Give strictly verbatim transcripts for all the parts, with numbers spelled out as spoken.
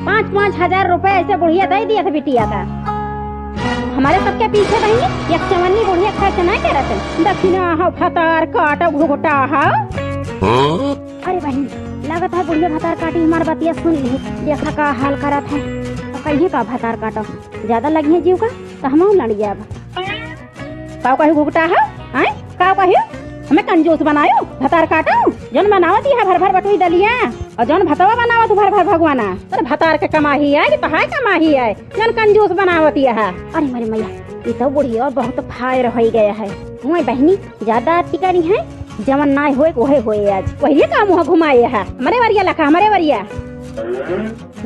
पाँच पाँच हजार रुपया ऐसे बुढ़िया दइ दिया था बिटिया का। हमरे सबके पीछे बहिनी, एक चवन्नी बुढ़िया खर्च नाहीं करत। दखिना हो भतार काटो घुघटा हो। अरे बहिनी, लागत है बुढ़िया भतार काटी हमार बतिया सुन ली, देखा का हाल करत है। तो कहिए का भतार काटो, ज्यादा लगिहे जीव का, तो हमहू लड़ जाब। काउ कहियो घुघटा हो, आय? काउ कहियो? हमें कंजूस बनायो, भतार काटो। जौन बनावत है भर भर बटुई दलिया, और जौन भतवा बनावत भर भर भगवाना। अरे भतार के कमाही है कि तोहार कमाही है, जौन कंजूस बनावत है। अरे मेरी मैया, ये तो बुढ़िया बहुत फायर होइ गया है। मुँह बहिनी, ज्यादा अति करी है, जवन नाय होए, वहे होए आज। वही का मुँह घुमाए है, हमरे वरिया लखा, हमरे वरिया।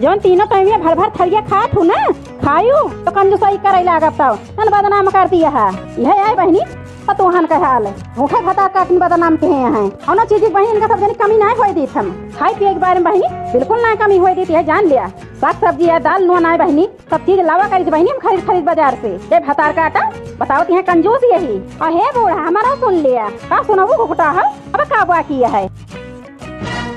जौन तीनों टाइम ये भर भर थरिया खात हूँ ना, खायू तो कंजूसाई करे लागत हो, तन बदनाम कर दिया है। यह है बहिनी, पतोहन का हाल है। भूखे भतार काटिन बदनाम के हैं। कौनो चीज की बहिनी इनका सब जनी कमी ना होए दीत हम। खाए पिए के बारे में बहिनी बिल्कुल ना कमी होए दीत है, जान लिया। साग सब्जी है, दाल नून आए बहिनी, सब चीज लावा करी थी बहिनी हम खरीद खरीद बाजार से। ये भतार काटा, बताओ तिहे कंजूस यही। और हे बूढ़ा, हमारा सुन लिया। का सुनाबू घुघटा है? अब का बाकी है?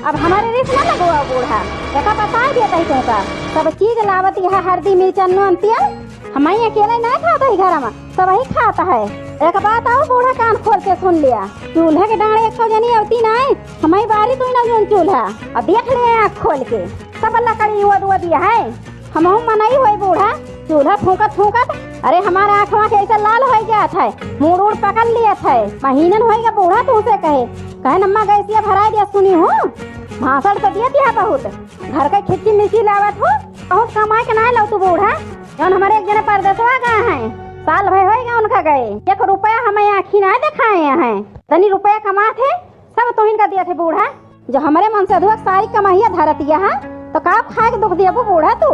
अब हमारे रिस ना लगवाओ बूढ़ा, एका बताए देत ही तोका। सब चीज लावत यह हरदी, मिर्चा, नून, तेल, हमही अकेले ना खात ही घर में, सबही खात है। एक बात और बूढ़ा कान खोल के सुन लिया, चूल्हा के डाँड़े एको जनी अवती नाय, हमही बारी दुई ना जौन चूल्हा, अब देख ले आँख खोल के, सब लकड़ी ओद ओद दिया है। हमहू मनई होई बूढ़ा, चूल्हा फूंकत फूंकत, अरे हमार आँखवा के ऐसे लाल होइ जात है, मूड़ उड़ पकड़ लियत है। महीनन होई गा बूढ़ा तुमसे कहे, कहे नम्मा गैसिया भराई दिया सुनी हूँ, भाषण तो दियत है बहुत, घर के खिच्ची मिर्ची लावत हूँ, बहुत कमाए के ना लौतू बूढ़ा। जौन हमारे एक जने परदेसवा गए हैं, साल भर होई गा उनका गए, एक रुपया हमें आँखी ना देखाए हैं, तनी रुपया कमात है, सब तोहिन का दियत है बूढ़ा। जो हमरे मनसेधुआ के सारी कमाइया धरतिया है, तो का खाए के दुख दियबू बूढ़ा तू?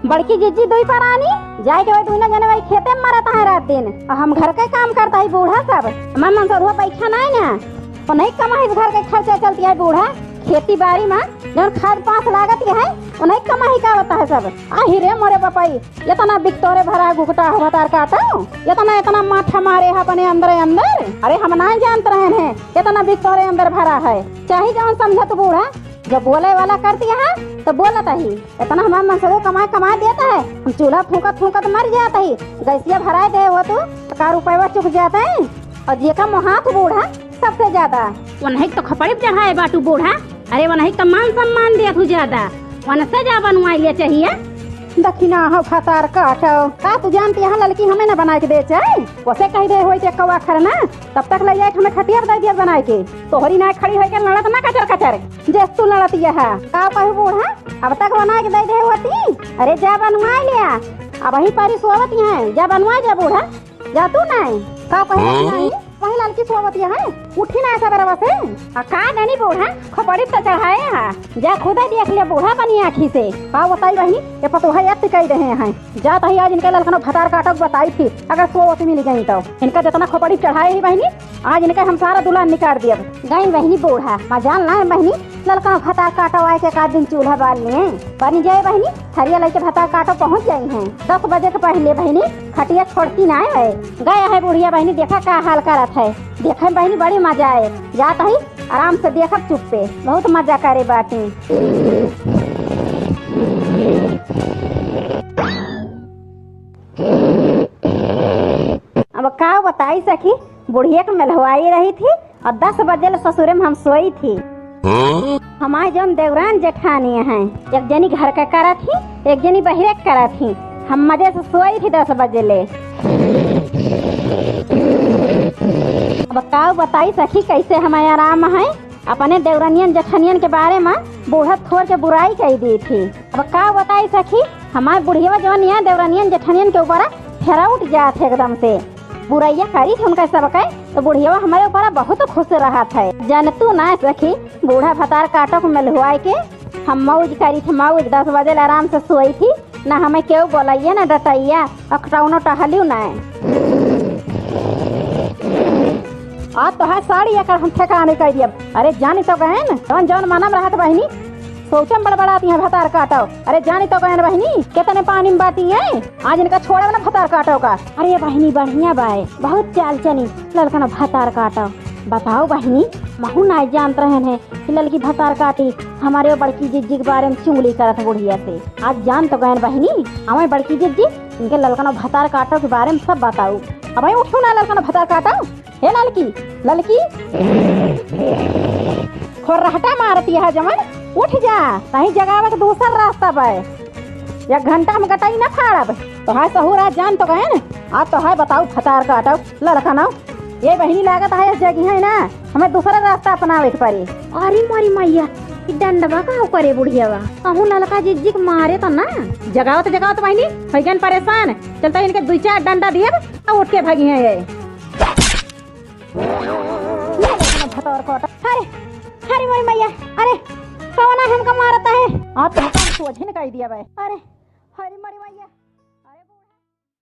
बड़की जिज्जी दुई परानी, जाए के वही दुइना जने वही खेते में मरत है रात दिन, और हम घर के काम करता ही बूढ़ा सब। हमार मनसेधुआ बैठा नाय ना, उन्हीं कमाई से घर के खर्चा चलती है बूढ़ा। खेती बारी में जौन खाद पास लागत है, उन्हीं कमाई का होता है सब। आही रे मोरे बपाई, इतना बिक तोरे भरा घुघटा हो भतार काटो, इतना, इतना माठा मारे है अपने अंदरे अंदर। अरे हम नाय जानत रहन है, इतना बिक तोरे अंदर भरा है। चाहे जौन समझत बूढ़ा, जब बोले वाला करती है, तो बोलत ही। इतना हमार मनसेधुआ कमाए, कमाए देत है, हम चूल्हा फूंकत, फूंकत मर जात ही। गैसिया भराए दे हो तू, तो का रुपया चुक जात है? और जेका मोहात बूढ़ा, सबसे ज्यादा। वनहिक तो खपड़ी पे चढ़ाए बाटू बूढ़ा। अरे वनहिक तो मान सम्मान दिया तू ज्यादा। वनसे जा बनवाई लिया चाहिए। दखिना हो भतार काटो। का तू जानती यहाँ ललकी हमें ना बनाए के दे चाहे? वसे कही दे होई ते कौआ खरना, तब तक ले जाए हमें खटिया बताई दिया बनाए के। तोहरी ना खड़ी होई के लड़त ना कचर कचर। जेस तू लड़त यह। का कहू बूढ़ा? अब तक बनाए के दे दे होती। अरे जा बनवाई लिया। अब वही पारी सोवत यहाँ। जा बनवाई जा बूढ़ा। जा तू नाय, का पहले हाँ? नाय, वही ललकी सोवत यहाँ, उठी नाय सबेरवा से। आ का जानी बूढ़ा, खोपड़ी तो चढ़ाए हा। जा खुदे देख ले बूढ़ा अपनी आँखी से। का बताई बहिनी, ये पतोहा ये टिकाई रहे हैं। जात ही आज इनके ललकनो भतार काटो के बताई थी, अगर सोवत मिल गई तो। इनका जितना खोपड़ी चढ़ाए ही बहिनी, आज इनका हम सारा दुलार निकाल दियब। गई बहिनी बूढ़ा, मजाल ना बहिनी, ललका भतार काटो आए के का दिन चूल्हा बाल लिए। बनी जाए बहिनी, थरिया लइके भतार काटो पहुँच जाई हैं। दस बजे के पहिले बहिनी खटिया छोड़ती ना है। गए है बुढ़िया बहिनी, देखा का हाल करत है। देखे बहिनी बड़ी मजा आए। जात ही आराम से देखब चुप्पे, बहुत मजा करे बाटी। अब का बताई सखी, बुढ़िया के मेलहवाई रही थी और दस बजे ले ससुरे में हम सोई थी। हाँ? हमारे जौन देवरान जेठानी हैं, एक जनी घर के करत ही, एक जनी बहिरे के करत ही। हम मजे से सोई थी दस बजे ले। अब का बताई सखी, कैसे हमारे आराम है। अपने देवरनियन जेठनियन के बारे में बूढ़ा थोर के बुराई कई दी थी। अब का बताई सखी, हमार बुढ़िया जौन यहाँ देवरनियन जेठनियन के ऊपर फेरा उठ जात है एकदम से। बुरैया करी थे उनका सबके, तो बुढ़िया हमारे ऊपर बहुत खुश रहत है। जनतू ना सखी, बूढ़ा भतार काटो के मेलहुआई के हम मौज करी थे, मौज। दस बजे ले आराम से सोई थी, ना हमें केहू बोलैया, ना डटैया, और कौनो टहलियो ना। आज तो है साड़ी एकर हम ठेकाने कर दियब। अरे जानी तो गए न, जौन जौन मनम रहत बहिनी, सोचम बड़बड़ाती हैं भतार काटो। अरे जानी तो गए न बहिनी, कितने पानी में बाटी हैं, आज इनका छोड़ब ना भतार काटो का। अरे ये बहिनी बढ़िया बाय, बहुत चाल चली, ललकन भतार काटो। बताओ बहिनी, महू नाहीं जानत रहेन है कि ललकी भतार काटी। हमरे बड़की जिज्जी के बारे में चुगली करत बुढ़िया से। आज जान तो गएन बहिनी, अवै बड़की जिज्जी, इनके ललकनो भतार काटो के बारे में सब बताऊ। अबे उठियो ना ललकनो भतार काटो। हे ललकी, ललकी, खोर्रहटा मारत यह जवन, उठ जा, तहीं जगावे के दूसर रास्ता बा। एक घंटा हम गटई न फाड़ब। तोहार सहूर आज जान तो गएन। आज तोहार बताऊ भतार काटो ललकनो। ए बहिनी, लागत है इस जगह है ना, हमें दूसरा रास्ता अपनावे के पड़ी। अरे मोरी मैया, ई डंडवा का करे बुढ़ियावा? कहूँ ललका जिज्जी के मारे तो ना। जगावत जगावत बहिनी होइ गएन परेशान। चलता इनके दुइ चार डंडा दियब, अब उठ के भगिहैं ये। भतार काटो। अरे, अरे मोरी मैया, अरे कवना हमका मारत है? आप तो हमका सोझे न कह दिया बे। अरे, अरे मोरी मैया।